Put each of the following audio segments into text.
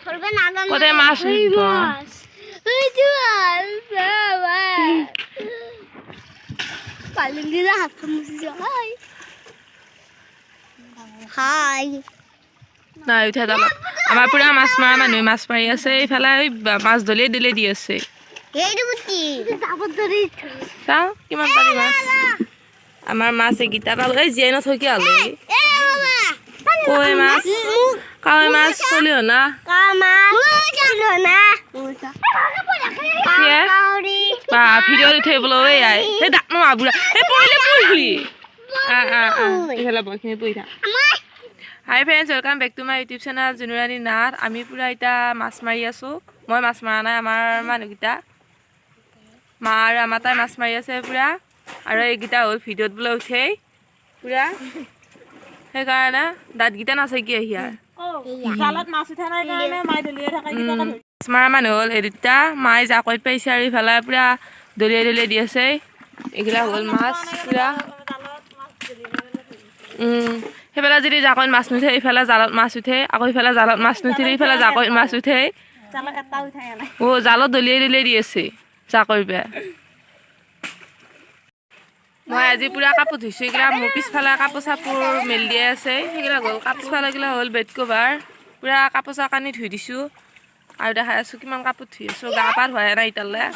কোথায় মাছ উঠব? নাই উঠা জালত। আমাৰ পুৰা মাছ মৰা মানুহে মাছ মাৰি আছে। এইফালে মাছ দলিয়াই দলিয়াই দি আছে। চাওঁ কিমান পাৰি মাছ। আমাৰ মাছ এইকেইটা পালো। এই জীয়াই নথয় কিয় হ'লে? কাৱৈ মাছ, কাৱৈ মাছ, খলিহনা। বা ভিডিঅ' উঠে বোলো। এই আই সেই ডাক নোহোৱা বুঢ়া, সেই পৰিলে পৰিলি। এইফালে বৰখিনি পৰি থাক। Hi friends, welcome back to my YouTube channel Junurani Nath. আমি পূৰা এতিয়া মাছ মাৰি আছোঁ। মই মাছ মৰা নাই, আমাৰ মানুহকেইটা, মা আৰু আমাৰ তাই মাছ মাৰি আছে পূৰা। আৰু এইকেইটা হ'ল ভিডিঅ'ত বোলে উঠেই পূৰা, সেইকাৰণে দাঁতকেইটা নাছে কি আহি আৰু। মাছ মৰা মানুহ হ'ল এই দুটা। মায়ে জাকৈত পাইছে আৰু ইফালে পূৰা দলিয়াই দলিয়াই দি আছে। এইগিলা হ'ল মাছ পূৰা। সেইফালে যদি জাকৈত মাছ নুঠে, ইফালে জালত মাছ উঠে। আকৌ ইফালে জালত মাছ নুঠিলে ইফালে জাকৈত মাছ উঠে। অ' জালত দলিয়াই দলিয়াই দি আছে জাকৈ পৰা। মই আজি পূৰা কাপোৰ ধুইছোঁ। এইগিলা মোৰ পিছফালে কাপোৰ চাপোৰ মেলি দিয়া আছে। সেইগিলা গ'ল কাপোৰ, পিছফালে গিলা হ'ল বেড কভাৰ। পূৰা কাপোৰ চাপোৰ কানি ধুই দিছোঁ আৰু দেখাই আছোঁ কিমান কাপোৰ ধুই আছোঁ। গা পা ধোৱাই নাই এতিয়ালৈ,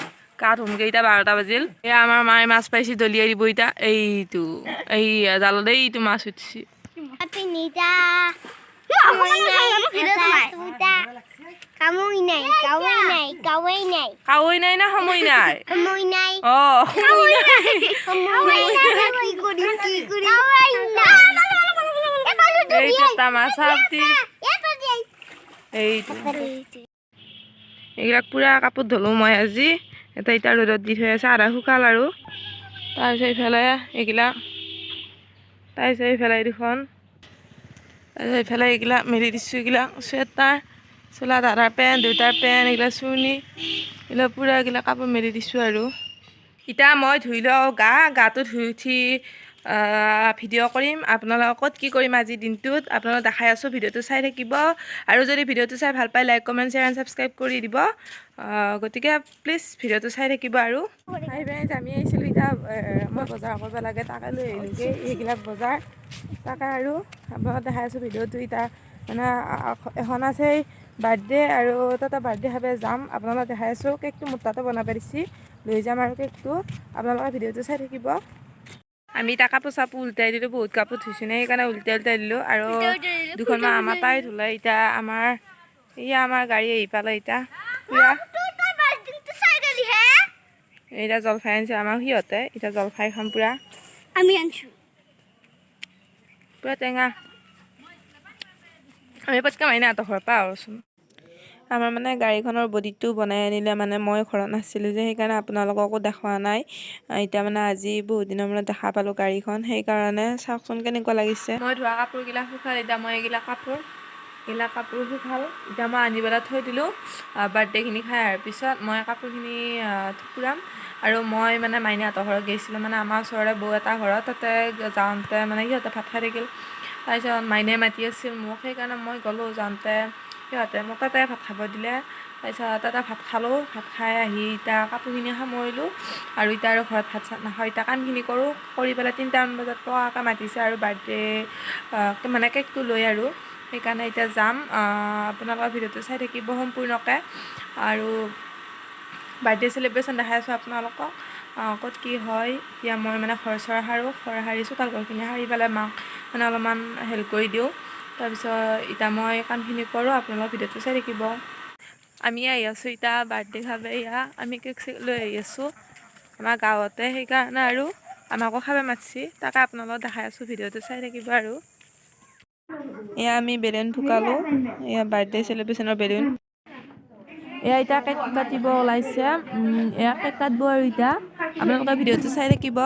গা ধুমগৈ। এতিয়া 12টা বাজিল। এয়া আমাৰ মায়ে মাছ পাইছে, দলিয়াই দিব এতিয়া। এইটো এই জালত এইটো মাছ উঠিছে। কামুই নাই, কাৱৈ নাই, কাৱৈ নাই। কাৱৈ নাই না সময় নাই? সময় নাই। অ, সময় নাই। সময় নাই। কি কৰিম, কি কৰিম? কাৱৈ নাই। এইটো এটা মাছ আপটি। এইটো এইবিলাক পূৰা কাপোৰ ধুলোঁ মই আজি। এটা এতিয়া ৰ'দত দি থৈ আছে, আধা শুকাল। আৰু তাৰপিছত এইফালে এইগিলা, তাৰপিছত এইফালে এই দুখন, তাৰপিছত এইফালে এইগিলা মেলি দিছোঁ। এইগিলা চুৱেটাৰ, চোলা, দাদাৰ পেণ্ট, দেউতাৰ পেণ্ট, এইগিলা চুৰ্ণি, এইগিলা পূৰা এইগিলা কাপোৰ মেলি দিছোঁ। আৰু এতিয়া মই ধুই লওঁ গা। গাটো ধুই উঠি ভিডিঅ' কৰিম আপোনালোকৰ। ক'ত কি কৰিম আজিৰ দিনটোত আপোনালোক দেখাই আছোঁ, ভিডিঅ'টো চাই থাকিব। আৰু যদি ভিডিঅ'টো চাই ভাল পায়, like, comment, share and subscribe কৰি দিব। গতিকে প্লিজ ভিডিঅ'টো চাই থাকিব। আৰু হাই ফ্ৰেণ্ডছ, আমি আহিছিলোঁ এতিয়া মই বজাৰ কৰিব লাগে, তাকে লৈ আহিলোঁগৈ এইবিলাক বজাৰ। তাকে আৰু আপোনালোক দেখাই আছোঁ ভিডিঅ'টো। এতিয়া মানে এখন আছে বাৰ্থডে আৰু তাতে বাৰ্থডে খাব যাম, আপোনালোক দেখাই আছোঁ। কেকটো মোৰ তাতে বনাব দিছি, লৈ যাম আৰু কেকটো। আপোনালোকে ভিডিঅ'টো চাই থাকিব। আমি এতিয়া কাপোৰ চাপোৰ উল্টাই দিলোঁ। বহুত কাপোৰ ধুইছোঁ নে, সেইকাৰণে উল্টাই উল্টাই দিলোঁ। আৰু দুখনমান আমাৰ তাই ধুলে। এতিয়া আমাৰ এয়া আমাৰ গাড়ী আহি পালে। এতিয়া পুৰা এতিয়া জলফাই আনিছে আমাৰ সিহঁতে। এতিয়া জলফাই খাম পুৰা। আমি আনছো। পুৰা টেঙা। আমি পটকা মাইনাহঁতৰ ঘৰৰ পৰা আহোঁচোন। আমাৰ মানে গাড়ীখনৰ বডিটো বনাই আনিলে, মানে মই ঘৰত নাছিলোঁ যে, সেইকাৰণে আপোনালোককো দেখুওৱা নাই। এতিয়া মানে আজি বহুত দিনৰ মূৰত দেখা পালোঁ গাড়ীখন, সেইকাৰণে চাওকচোন কেনেকুৱা লাগিছে। মই ধোৱা কাপোৰগিলা শুকাল। এতিয়া মই এইগিলা কাপোৰ শুকাল, এতিয়া মই আনি পেলাই থৈ দিলোঁ। বাৰ্থডেখিনি খাই অহাৰ পিছত মই কাপোৰখিনি থুপুৰাম। আৰু মই মানে মাইনাহঁতৰ ঘৰত গৈছিলোঁ, মানে আমাৰ ওচৰৰে বৌ এটা ঘৰত। তাতে যাওঁতে মানে সিহঁতে ভাত খাই থাকিল। তাৰপিছত মাইনাই মাতি আছিল মোক, সেইকাৰণে মই গ'লোঁ। যাওঁতে সিহঁতে মোক তাতে ভাত খাব দিলে। তাৰপিছত তাতে ভাত খালোঁ। ভাত খাই আহি এতিয়া কাপোৰখিনি সামৰিলোঁ। আৰু এতিয়া আৰু ঘৰত ভাত চাত নাখাওঁ, এতিয়া কামখিনি কৰোঁ। কৰি পেলাই 3টামান বজাত পোৱাকৈ মাতিছে আৰু বাৰ্থডে মানে কেকটো লৈ আৰু সেইকাৰণে এতিয়া যাম। আপোনালোকৰ ভিডিঅ'টো চাই থাকিব সম্পূৰ্ণকৈ। আৰু বাৰ্থডে চেলিব্ৰেশ্যন দেখাই আছোঁ আপোনালোকক ক'ত কি হয়। এতিয়া মই মানে ঘৰ চৰ সাৰোঁ। ঘৰ সাৰি, চোতাল ঘৰখিনি সাৰি পেলাই মাক মানে অলপমান হেল্প কৰি দিওঁ। তাৰপিছত এতিয়া মই কামখিনি কৰোঁ, আপোনালোকৰ ভিডিঅ'টো চাই থাকিব। আমি আহি আছোঁ এতিয়া বাৰ্থডে খাব। এয়া আমি কেক চেক লৈ আহি আছোঁ। আমাৰ গাঁৱতে, সেইকাৰণে আৰু আমাকো খাব মাতছি। তাকে আপোনালোকক দেখাই আছোঁ, ভিডিঅ'টো চাই থাকিব। আৰু এয়া আমি বেলুন ফুকালোঁ, এয়া বাৰ্থডে চেলিব্ৰেশ্যনৰ বেলুন। এয়া এতিয়া কেক কাটিব ওলাইছে। এয়া কেক কাটিব আৰু এতিয়া আপোনালোকে ভিডিঅ'টো চাই থাকিব।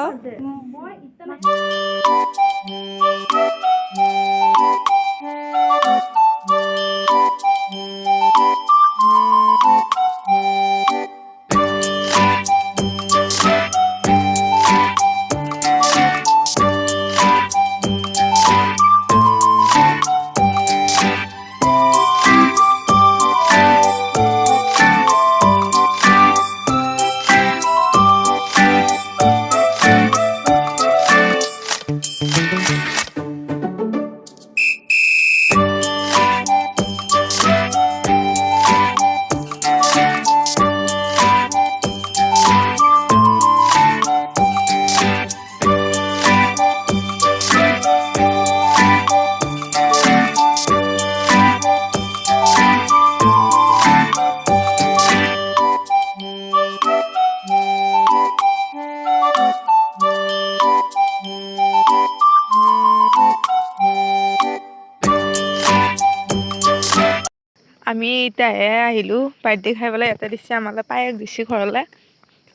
আমি এতিয়াহে আহিলোঁ বাৰ্থডে খাই পেলাই। ইয়াতে দিছে আমালৈ পায়স, দিছে ঘৰলৈ।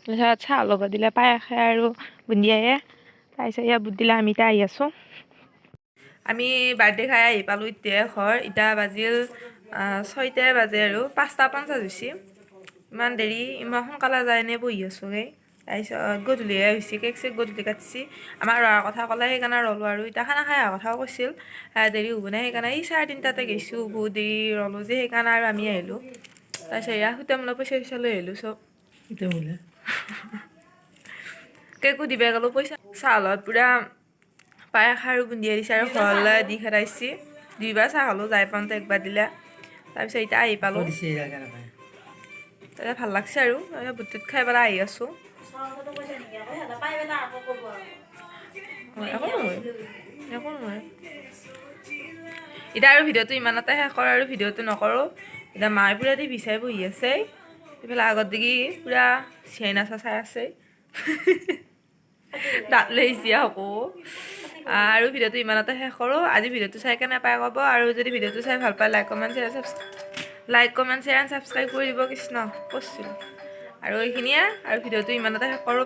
তাৰপিছত চাহ লগত দিলে পায়সে আৰু বুন্দিয়ায়ে। তাৰপিছত ইয়াত বুট দিলে। আমি এতিয়া আহি আছোঁ। আমি বাৰ্থডে খাই আহি পালোঁ এতিয়া ঘৰ। এতিয়া বাজিল 6টাই বাজে আৰু 5টা 50 হৈছে। ইমান দেৰি, ইমান সোনকালে যায় এনেই বহি আছোঁগৈ। তাৰপিছত গধূলিহে হৈছে, কেক চেক গধূলি কাটিছে। আমাৰ ৰোৱাৰ কথা ক'লে, সেইকাৰণে ৰ'লোঁ। আৰু এতিয়া খানা খাই অহা কথাও কৈছিল, দেৰি হ'ব নাই, সেইকাৰণে এই 3:30তে গৈছোঁ। বহুত দেৰি ৰ'লোঁ যে, সেইকাৰণে আৰু আমি আহিলোঁ। তাৰপিছত এয়া সূতা পইচা চইচা লৈ আহিলোঁ চব। এতিয়া বোলে কেকো দিব গ'লো পইচা। চাহলত পূৰা পায়স আৰু বুন্দিয়া দিছে আৰু ঘৰলৈ দি খেদাইছে। দুইবাৰ চাহ খালোঁ, যাই পাওঁতে একবাৰ দিলে। তাৰপিছত এতিয়া আহি পালোঁ। দিছে কেনেকৈ? তাতে ভাল লাগছে আৰু বুট টুট খাই পেলাই আহি আছোঁ। একো নহয়, একো নহয়। এতিয়া আৰু ভিডিঅ'টো ইমানতে শেষ কৰোঁ আৰু ভিডিঅ'টো নকৰোঁ। এতিয়া মায়ে পূৰা দি বিচাৰি বহি আছে। ইফালে আগত দেখি পূৰা চিয়াই নাচা চাই আছে, দাঁত লেৰিছে আকৌ। আৰু ভিডিঅ'টো ইমানতে শেষ কৰোঁ। আজি ভিডিঅ'টো চাই কেনে পাই ক'ব আৰু যদি ভিডিঅ'টো চাই ভাল পায়, like, comment, share and subscribe কৰি দিব। কৃষ্ণ, কৈছিলোঁ আৰু এইখিনিয়ে। আৰু ভিডিঅ'টো ইমানতে শেষ কৰোঁ।